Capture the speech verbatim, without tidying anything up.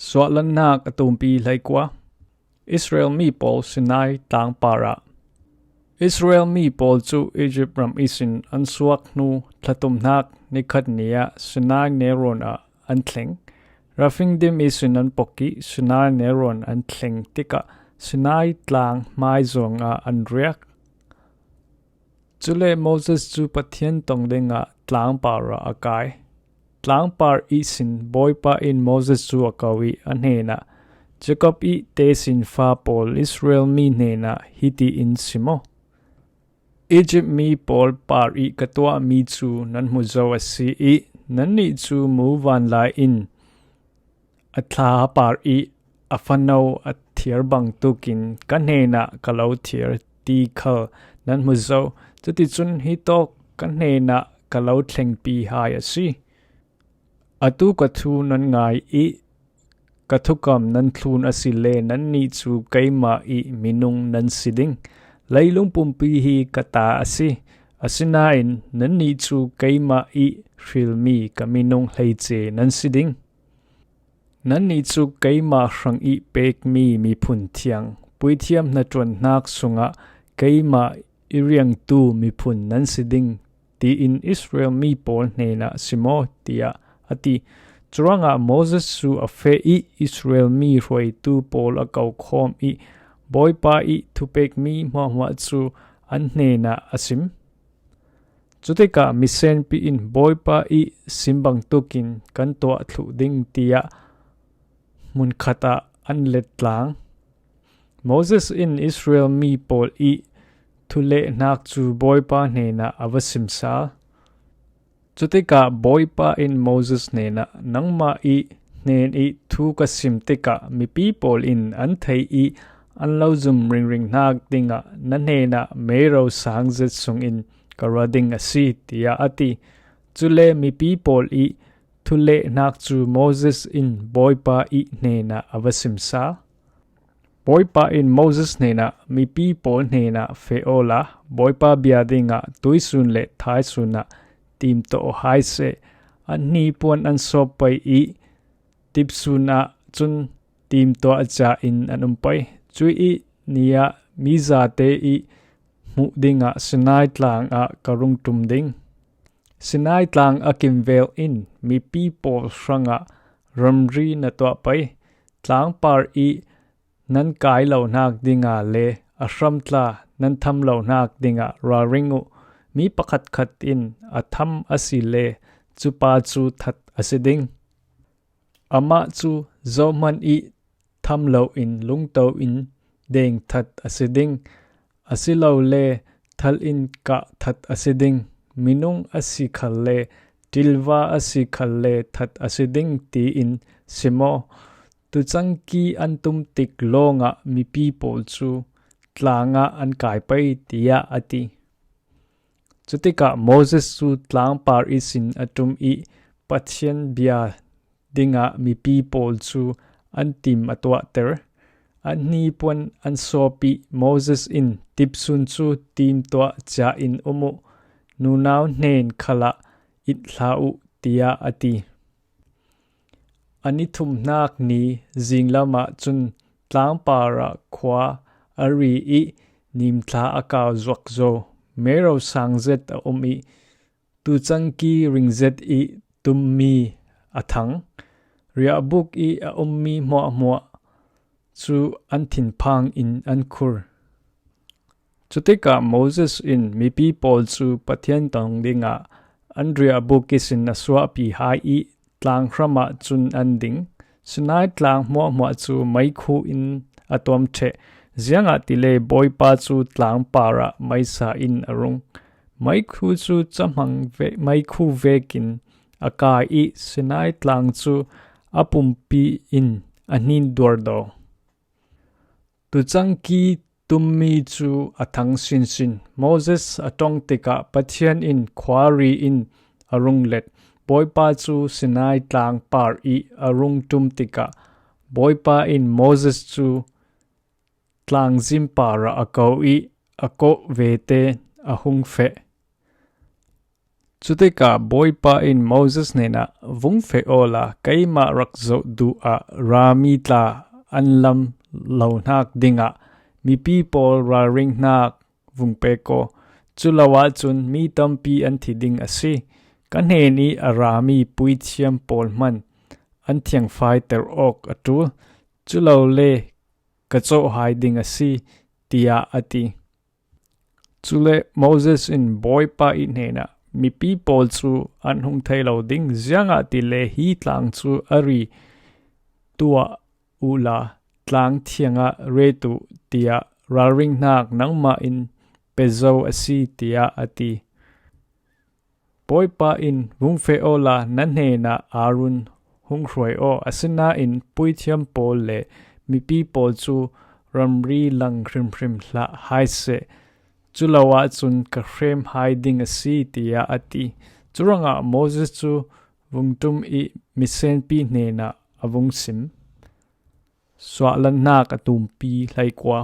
Suahlannak a tumpi hleikua. Israel mi pawl Sinai tlangpar ah. Israel mi pawl cu Egypt ram ihsin an suak hnu thla thumnak nikhat ni ah Sinai nelrawn ah an thleng. Rafidim ihsin an pok ih Sinai nelrawn an thleng tikah Sinai tlang hmaizawng ah an riak. Cule Moses cu Pathian tong dingah tlangpar ah a kai. Tlangpar ihsin Bawipa in Moses cu a ko ih a hnenah, Jacob ih tesinfa pawl Israel mi hnenah hiti in sim aw: Egypt mi pawl par ih ka tuahmi cu nan hmu zo a si ih, nannih cu muvanlai in a thla par ih a fano a thiar bangtukin ka hnenah ka lo thiar ti khal nan hmu zo. Cuticun hitawk ka hnenah ka lo thlengpi hai a si. Atu ka thu nan ngai ih ka thukam nan thlun asile nannih cu keimah ih minung nan si ding. Leilung pumpi hi ka ta a si. Asinain nannih cu keimah ih hrilmi ka minung hleice nan si ding. Nannih cu keimah hrangih pekmi miphun thiang, puithiam hnaṭuannak sungah keimah i riangtu miphun nan si ding, tiin Israel mi pawl hnenah sim aw, tiah a ti. Curuangah Moses cu a feh ih Israel mi hruaitu pawl a ko khawm ih Bawipa ih thupekmi hmuahhmuah cu an hnenah a sim. Cutikah misenpi in Bawipa ih sim bangtukin kan tuah thluh ding, tiah hmunkhat ah an let tlang. Moses in Israel mi pawl ih thulehnak cu Bawipa hnenah a va sim sal. Cutikah Bawipa in Moses hnenah, Nangmah ih hnen ih thu ka sim tikah mipi pawl in an theih ih an lo zum ringringnak dingah na hnenah mero sang zet sungin ka ra ding a si, tiah a ti. Cule mipi pawl ih thulehnak cu Moses in Bawipa ih hnenah a va sim sal. Bawipa in Moses hnenah, Mipi pawl hnenah feh awla Bawipa bia dingah tuisun le thaisun ah timtuah aw hai seh. An hnipuan an sawp pei ih tipsun ah cun timtuah ca in an um pei. Cuih ni ah mi zate ih hmuh dingah Sinai tlang ah ka rung ṭum ding. Sinai tlang a kimvel in mipi pawl hrangah ramri na tuah pei. Tlangpar ih nan kai lonak dinga le a hramtla nan tham lonak dingah ralring uh. Mi pakhatkhat in a tham a si le cupa cu that a si ding. Amah cu zohhmanh ih tham loin lungto in deng that a si ding, asilole thal in kah that a si ding. Minung a si khalle, ṭilva a si khalle that a si ding, tiin sim aw. Tucangki an tum tik lawngah mipi pawl cu tlang ah an kai pei, tiah a ti. Cutikah Moses cu tlangpar ihsin a ṭum ih Pathian bia dingah mipi pawl cu an tim a tuahter. An hnipuan an sawp ih Moses in, Tipsun cu timtuah ca in um uh, nunau hnen khalah it hlah uh, tiah a ti. A ni thumnak ni zinglam ah cun tlangpar ah khua a ri ih nimthla a kau zuakzo. Mero sang zet a um ih tucangki ring zet ih tummi a thang, riahbuk ih a ummi hmuahhmuah cu an thinphang in an khur. Cutikah Moses in mipi pawl cu Pathian tong dingah an riahbuk ihsin a suahpi hai ih tlanghram ah cun an ding. Sinai tlang hmuahhmuah cu meikhu in a tuam ṭheh, ziangahtile Bawipa cu tlangpar ah meisa in a rung. Meikhu cu camhang ve-, meikhu vekin a kai ih Sinai tlang cu a pumpi in a hnin duardaw. Tucangki tummi cu a thang sinsin. Moses a ṭong tikah Pathian in khuari in a rung let. Bawipa cu Sinai tlang par ih a rung ṭum tikah Bawipa in Moses cu tlangzim par ah a ko ih a kawh vete a hung feh. Cutikah Bawipa in Moses hnenah, "Vung feh awla keimah rak zoh duh ah rami tla an lam lo hnak dingah mipi pawl ralring hnak vung pek aw. Culo ahcun mi tampi an thi ding a si. Ka hnen i a rami puithiam pawl hmanh an thiangfaiter awk a ṭul. Culole ka cawh hai ding a si," tiah a ti. Cule Moses in Bawipa i hnenah, "Mipi pawl cu an hung thei lo ding, ziangahtile hi tlang cu a ri tuah uhla tlang thiangah ret uh, tiah ralring hnak nangmah in pe zo a si," tiah a ti. Bawipa in, "Vung feh awla na hnenah Aaron hung hruai aw, asinain puithiam pawl le mipi pawl cu ramri lang hrimhrim hlah hai seh, culo ahcun ka hrem hai ding a si," tiah a ti. Curuangah Moses cu vung ṭum i misenpi hnenah a vung sim. Suahlannak a tumpi hleikua.